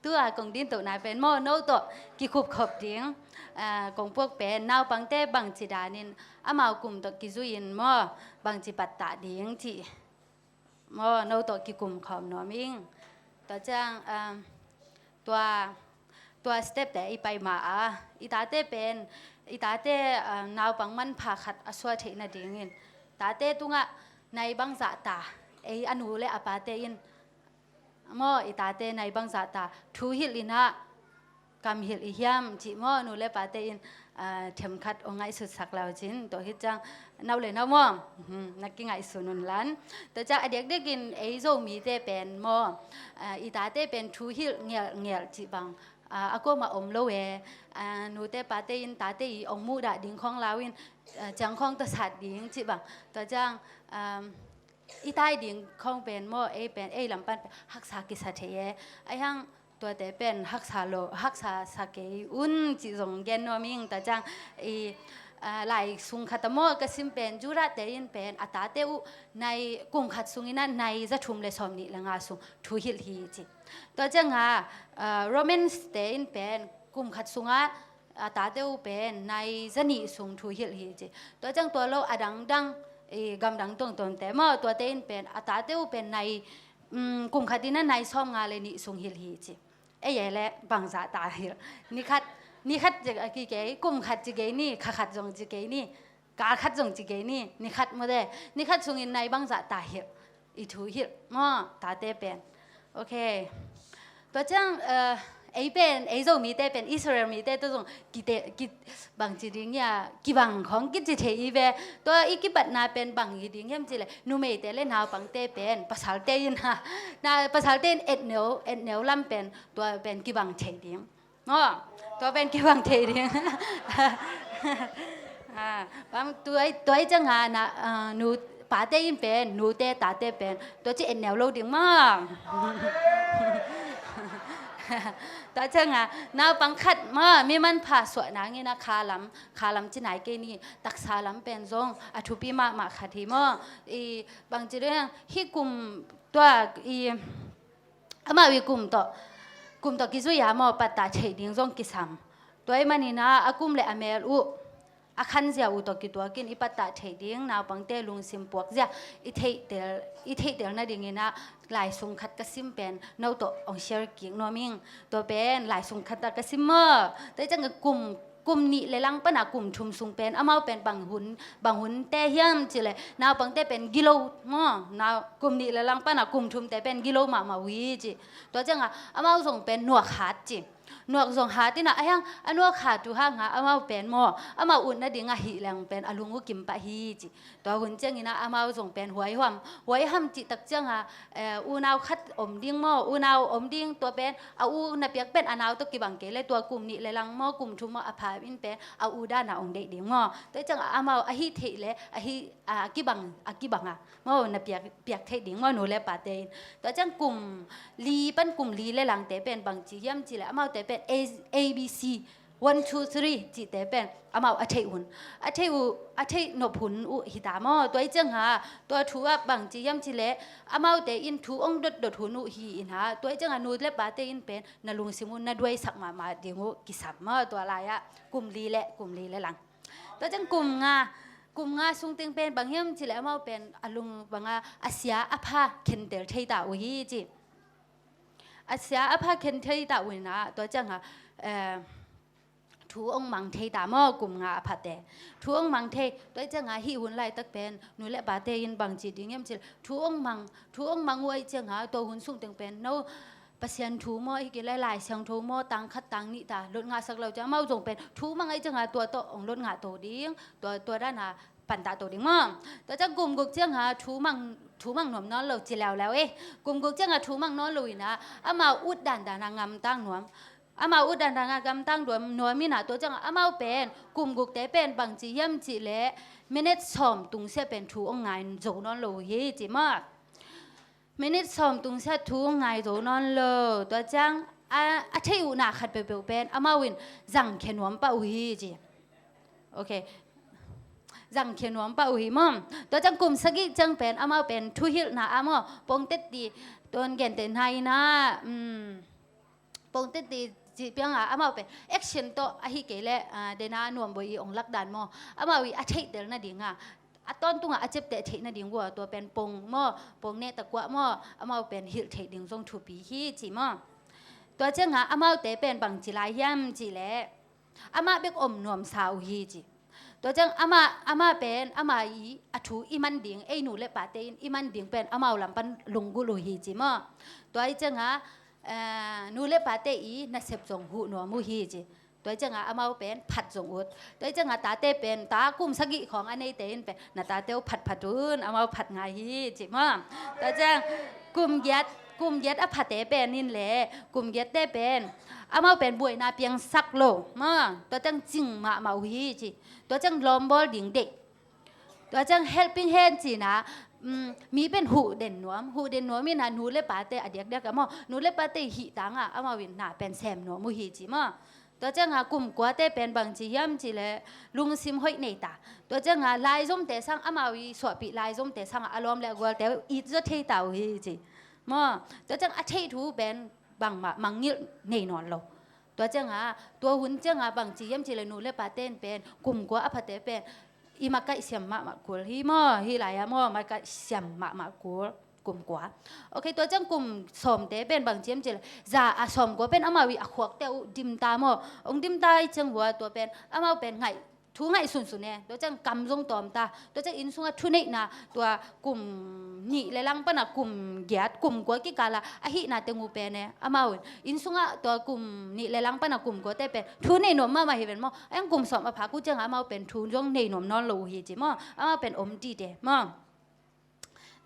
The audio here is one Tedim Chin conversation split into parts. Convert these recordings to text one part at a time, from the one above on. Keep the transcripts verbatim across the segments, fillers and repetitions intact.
Tua kong dingto nai pen maw, no tawh kikupkhop ding, ah, kong puak pen naupangte bangci danin amau kum tawh kizui-in maw, bangci pattah ding cih maw, no tawh kikumkhawm nuam ing. Tua ciang, ah, tua, tua step te i pai ma a, i tate pen, i tate, ah, naupang manpha khat a suah theih nadingin, tate tungah nai bangzah ta, ei a nu le a pate in maw, i tate nai bangzah ta thu hilh in ah kam hilh i hiam cih maw, nu le pate in, ah, themkhat hong ngaihsutsak lau cin, tua hi ciang nau le nau maw, hmm, na kingaihsun un lan. Tua ciang a diakdiakin ei Zomite pen maw, ah, i tate pen thu hilh ngelhngelh cih bang, ah, a kuamah om lo e, ah, nute pate in tate i hong muhdah ding khawng lau in, ah, ciang khawng tawh sat ding cih bang. Tua ciang, ah, i tai ding khawng pen maw, ei pen, ei lam pan pen haksa kisa thei e. Ahi hang tuate pen haksa lo, haksa sa kei un cih zong gen nuam ing. Tua ciang i, ah, lai sung khat ah maw ka sim pen, Judah te in pen a tate uh nai, kum khat sungin ah nai za thum le sawm nih le nga sung thu hilh hi ci. Tua ciang a, ah, Romans te in pen kum khat sungah a tate uh pen nai za nih sung thu hilh hi ci. Tua ciang tua lo a dangdang, i, gamdang tuamtuamte maw, tuate in pen a tate uh pen nai, um, kum khat in ah nai sawm nga le nih sung hilh hi ci. Ei e le bangzah ta hilh. Ni khat, ni khat ci a ki kei, kum khat ci kei ni, kha khat zong ci kei ni, kal khat zong ci kei ni, ni khat maw te, ni khat sungin nai bangzah ta hilh. I thu hilh maw, tate pen. Ok. Tua ciang, eh, ei pen, ei Zomite pen Israel mite tawh zong kite, ki, bangci ding ia, kibang khawng kici thei i ve. Tua i kipatna pen bang hi ding hiam cih leh, numeite le naupangte pen pasalte in ha, na pasalte in etneu, etneu lam pen, tua pen kibang thei ding. Maw, tua pen kibang thei ding. Ah, bang tua, tua ciang a na, ah, nu pate in pen, nute tate pen tua ci etneu lo ding maw. Tua ciang a naupang khat maw, mi manpha suah nangin a kha lam, kha lam ci nai kei ni, taksa lam pen zong a thupi mahmah khat hi maw. I bangci ding, hih kum tua i amau i kum tawh, kum tawh kizui a maw, pattah theih ding zong kisam. Tua ahih manin ah a kum le a mel uh, a khanzia uh tawh kituakin i pattah theih ding, naupangte lungsim puakzia i theihtel, i theihtel nadingin ah lai sung khat ka sim pen no tawh hong share kik nuam ing. Tua pen lai sung khat ah ka sim maw. Tua ciang a kum kum nih le lang pan a kum thum sung pen amau pen bang hun, bang hunte hiam cih leh, naupangte pen gilo maw, nau, kum nih le lang pan a kum thumte pen gilo mahmah uh hi ci. Tua ciang a amau zong pen nuak hat ci. Nuak zong hat in ah, ahi hang a nuak hat uh hang a amau pen maw, amau ut nading ahih leng pen a lung uh kim pah hi ci. Tua hun ciangin ah amau zong pen huaihuam, huaiham cih tak ciang a, eh, unau khat om ding maw, unau om ding, tua pen a u na piak pen a nau tawh kibang kei leh tua kum nih le lang maw, kum thum maw a pha in pen a u dan a hong deih ding maw. Tua ciang a amau a hih theih leh a hih, a, a kibang, a kibang a maw, na piak, piak theih ding maw, nu le pate in. Tua ciang kum li pan kum li le langte pen bangci hiam cih leh amaute pen A, A B C, one, two, three cihte pen amau a theih hun, a theih uh, a theih nop hun uh hi ta maw. Tua ahih ciang a, tua thu ah bangci hiam cih leh amaute in thu hong dotdot hun uh hi in a, tua ahih ciang a nu le pate in pen na lungsim uh na duaisak mahmah ding uh kisam maw. Tua lai ah kum li le, kum li le lang. Tua ciang kum nga, kum nga sung teng pen bang hiam cih leh amau pen a lung bang a, a sia a pha khentel thei ta uh hi ci. A sia a pha khen thei ta uh in ah, tua ciang a, eh, thu hong mang thei ta maw, kum nga a phate. Thu hong mang thei, tua ciang a hih hun laitak pen nu le pate in bangci ding hiam cih leh thu hong mang, thu hong mang uh ahih ciang a tua hun sung teng pen no Pasian thu maw, hi kei leh Lai Siangtho maw, tang khat tang nih ta lot ngahsak lo ciang, amau zong pen thu mang ahih ciang a tua tawh hong lot ngah to ding, tua, tua dan a pantah to ding maw. Tua ciang kum guk ciang a thu mang, thu mang nuam nawn lo ci leuleu e. Kum guk ciang a thu mang nawn lo in ah, amau ut dandan a ngamtang nuam, amau ut dandan a ngamtang nuam, nuam in ah, tua ciang a amau pen kum gukte pen bangci hiam cih leh minute sawm tungsiah pen thu hong ngai zo nawn lo uh hi ci maw. Minute sawm tungsiah thu hong ngai zo nawn lo. Tua ciang a, a theih uh na khat peuhpeuh pen amau in zangkhia nuam pah uh hi ci. Ok. zangkhia nuam pah uh hi maw. Tua ciang kum sagih ciang pen amau pen thuhilhna ah maw, pongtetti, tuan gentehna in ah, um, pongtetti cih piangah amau pen action tawh ahi kei leh, ah, dena nuambuai i ong lakdan maw, amau i a theihtel nadingah, a tawntungah a ciapteh theih nading uh a, tua pen pong maw, pong neh takuah maw, amau pen hilh theih ding zong thupi hi ci maw. Tua ciangah amaute pen bangci lai hiam cih leh, amah bek om nuamsa uh hi ci. Tua ciang amah, amah pen amah i a thu i man ding, ei nu le pate in i man ding pen amau lam pan lunggulh uh hi ci maw. Tua i ciangah, eh, nu le pate i nasep zong huh nuam uh hi ci. Tua i ciangah amau pen phat zong ut. Tua i ciangah tate pen, ta kum sagih khawng a neite in pen, na tate uh phatphat un, amau phat ngai hi ci maw. Tua ciang kum giat, kum giat a phate pen in leh, kum giatte pen amau pen buaina piangsak lo maw. Tua ciang cing mahmah uh hi ci. Tua ciang lawmbawl ding deih. Tua ciang helping hand cihna, um, mi pen huh den nuam, huh den nuam in ah nu le pate a diakdiak ah maw, nu le pate hih tangah amau in na pen sem nuam uh hi ci maw. Tua ciangah kum kuate pen bangci hiam cih leh lungsim hoih nei ta. Tua ciangah laizomte sang, amau i suahpih laizomte sangah a lawm le a gualte it zaw thei ta uh hi ci maw. Tua ciang a theih thu pen bangmah mangngilh nei nawn lo. Tua ciangah, tua hun ciangah bangci hiam cih leh nu le pate in pen kum kua a phate pen i makaih siam mahmah kul hi maw, hih lai-ah maw, makaih siam mahmah kul, kum kua. Ok, tua ciang kum sawmte pen bangci hiam cih leh, za a sawm kua pen amau i a khuakte uh dim ta maw, ong dim ta i ciang uh a, tua pen amau pen ngaih, thu ngaih sunsun e. Tua ciang kam zong tawm ta. Tua ciang inn sungah thuneihna, tua kum nih le lang pana kum giat, kum kua kikala a hihna teng uh pen e, amau in inn sungah tua kum nih le lang pana kum kuate pen thu nei nuam mahmah hi ven maw. A iang kum sawm a phak uh ciangah amau pen thu zong nei nuam nawn lo uh hi ci maw. Amau pen om dide maw.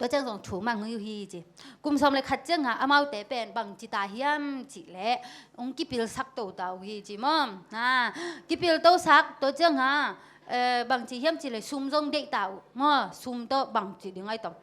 Tua ciang zong thu mang uh hi ci. Kum sawm le khat ciangah amaute pen bangci ta hiam cih leh, ong kipilsak to ta uh hi ci maw. Ha, kipil tosak, tua ciangah, eh, bangci hiam cih leh sum zong deih ta uh maw, sum tawh bangci ding ai tawm.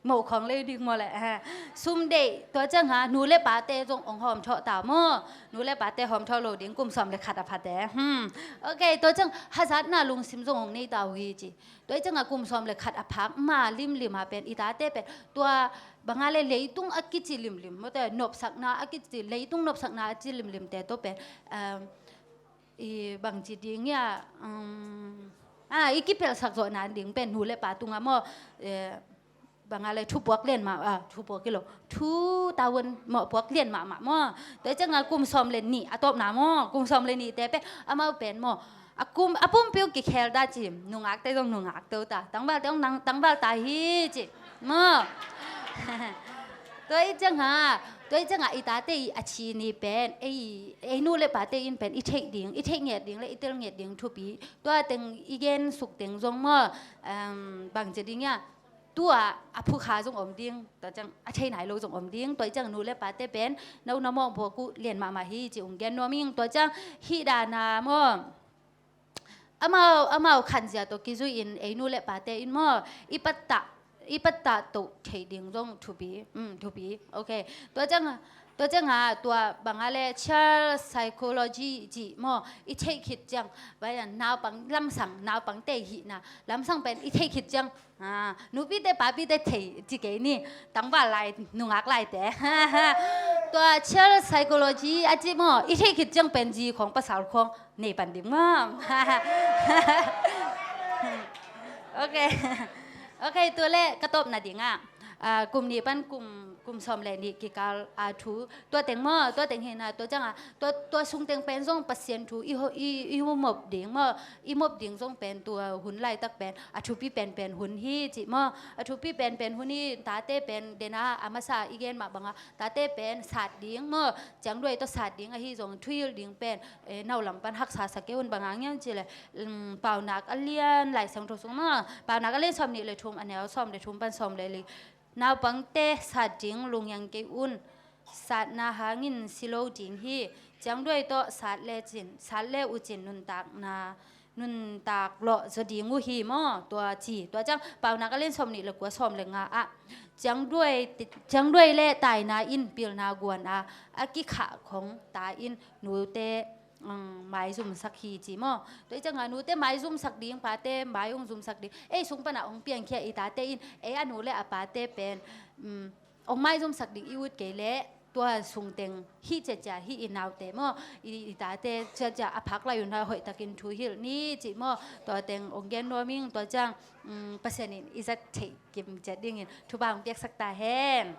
Moh khawng lei ding maw leh, ha. Sum deih, tua ciangah nu le pate zong ong hawmthawh ta maw. Nu le pate hawmthawh lo ding, kum sawm le khat a phate. Hmm. Ok, tua ciang hazatna lungsim zong ong nei ta uh hi ci. Tua i ciangah kum sawm le khat a phak ma limlim a pen i tate pen tua banga le leitung a kici limlim, mawte nopsakna a kici, leitung nopsakna a ci limlimte tawh pen, um, i bangci ding ia, um, a, i kipelsak zawhna ding pen nu le pa tungah maw, eh, banga le thupuak lian mah, a, thupuak hi lo, thu tavuan mawhpuak lian mahmah maw. Tua i ciangah kum sawm le nih a tawpna maw, kum sawm le nihte pen amau pen maw, a kum, a pumpi uh kikhel ta ci, nungakte zong nungakte uh ta, tangvalte zong nang, tangval ta hi ci maw. Tua i ciangah, tua i ciangah i tate i a ci ni pen, ei, ei nu le pate in pen i theih ding, i theih ngiat ding le i tel ngiat ding thupi. Tua teng i gen suk teng zong maw, um, bangci ding ia, tua a phukha zong om ding, tua ciang a thei nai lo zong om ding, tua i ciang nu le pate pen no na mawhpuak uh lian mahmah hi ci ong gen nuam ing. Tua ciang hih dana maw, amau, amau khanzia tawh kizui in ei nu le pate in maw, i pattah, i pattah toh thei ding zong thupi, um, thupi. Ok. Tua ciang, tua ciangah tua banga le child psychology ci maw, i theih khit ciang, vai a naupang lamsang, naupangte hihna lamsang pen i theih khit ciang, a, nupite papite thei ci kei ni, tangval lai, nungak laite. Tua child psychology a ci maw, i theih khit ciang pen zi khawng pasal khawng nei pan ding maw. Ok. Ok, tua le ka tawpna dingah, a, kum nih pan kum, kum sawm le nih kikal a thu, tua teng maw, tua teng hina, tua ciangah, tua, tua sung teng pen zong Pasian thu i ho-, i, i hum mop ding maw, i mop ding zong pen tua hun laitak pen a thupi penpen hun hi ci maw. A thupi penpen hun hi, tate pen dena a masa i gen mah banga, tate pen sat ding maw, ciangduai tawh sat ding ahi zong thuhilh ding pen, eh, naulam pan haksa sa kei un. Banga ngiam ci le, um, Paunak a lian, Lai Siangtho sung maw, Paunak a lian sawm nih le thum, a neu sawm le thum pan sawm le li. Naupangte sat ding lunghiang kei un, satna hangin si lo ding hi. Ciangduai tawh sat le cin, sat le uh cin nuntakna, nuntak lawh zaw ding uh hi maw, tua ci. Tua ciang Paunak a lian sawm nih le kua, sawm le nga ah, ciangduai, ciangduai le taina in pilna guan a, a kikhah khong ta in nute um, maizumsak hi ci maw. Tua i ciangah nute maizumsak ding, pate mai hong zumsak ding. Ei sung panah hong piangkhia i tate in, ei a nu le a pate pen, um, hong maizumsak ding i ut kei leh tua sungteng hih ciacia hih i naute maw, i, i tate ciacia a phak lai un hoihtakin thu hilh ni ci maw. Tua teng hong gen nuam ing, tua ciang, um, Pasian in i zat theih kim ciat dingin thupha hong piaksak ta hen.